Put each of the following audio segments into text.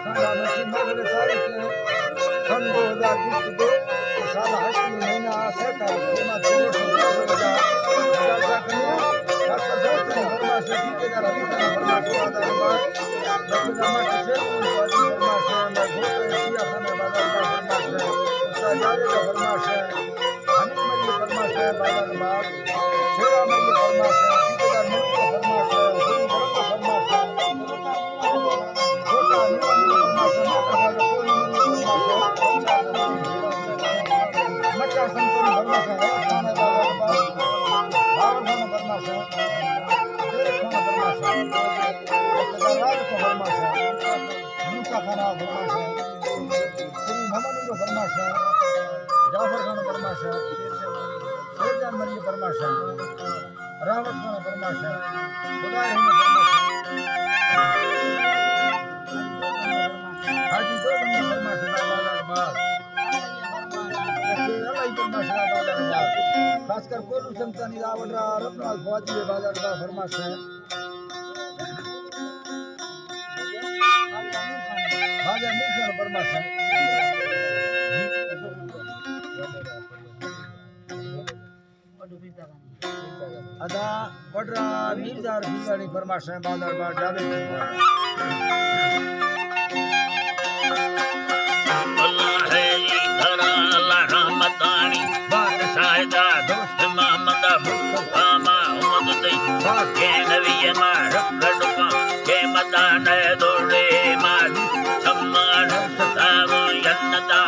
کھانا مشین مغرب تاریخ سن دو ہزار بیست دو، سال ہشت مہینہ سے تاریخ دیما چلو شو بجا بجا کنیا۔ ڈاکٹر صاحب نے فرمائش ہے، ٹھیکیدار علی خان فرمائش ہے، آدھار بار ڈاکٹر رحمت حسین کو بازی فرمائش ہے، میں گھوٹ ہے، شیعہ خان بازار کا فرمائش ہے، استاد جاوید کا فرمائش ہے، حمید مری فرمائش ہے، بازار بار شیرا مری فرمائش ہے، ٹھیکیدار مری کا فرمائش ہے، حسین بڑا کا فرمائش ہے۔ جعفر خان برماشا، شیر جان مری برماشا، راوت خان برماشا، خدا رحیم برماشا، حاجی دو بندہ برماشا، بازار بار۔ اللہ برماشا، بازار بار۔ خاص کر کولو سنتانی راوت را رب نواز فوادی بازار بار فرماشا۔ واجہ میر خان برماشا۔ ادا وڈرا میردار بیگانی فرمائش ہے، بازار بار جاوید۔ اللہ ہے یہ گھراں اللہ رحمتانی، بادشاہ دا دوست محمد مصطفیٰ محمد دے، پاکے نبی ما رب رڈپا، کے متا نئے دوڑے ما، سمان ستاو جنتا۔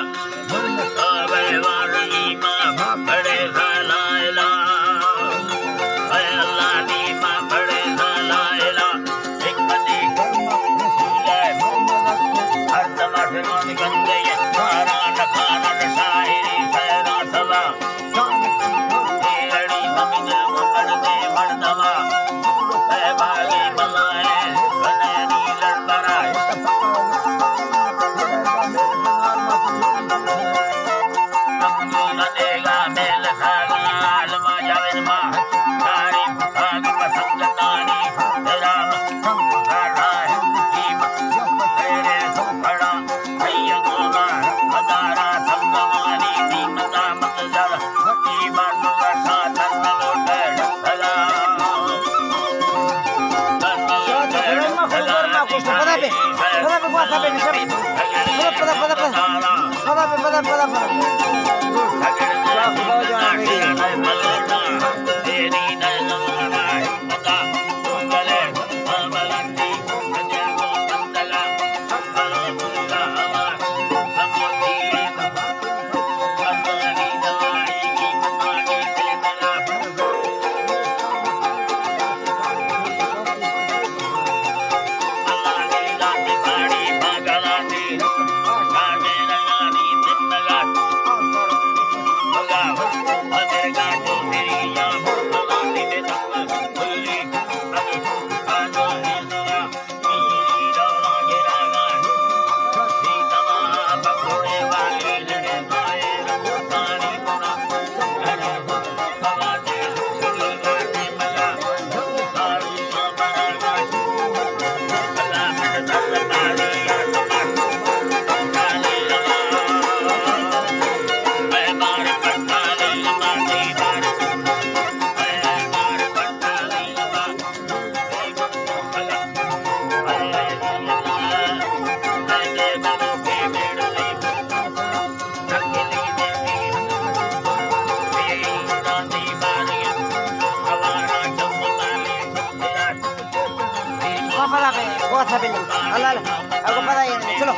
پدا پہ، بہت ہے بلی۔ اللہ اللہ۔ اگو پدا یہ، چلو۔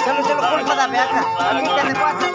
چلو، چلو، کل پدا پہ، اچھا۔ ابھی کہنے بہت ہے۔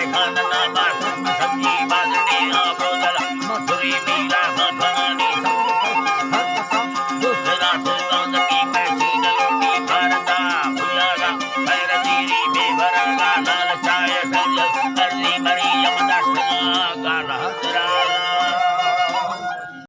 خانہ نامہ سبزی باگڑے آبودل مدھوری میرا سدھانی سبزی ہر قسم دوست رات زندگی میں چین لوٹی بھارتا خیالا خیر زیری بے برگا لال چائے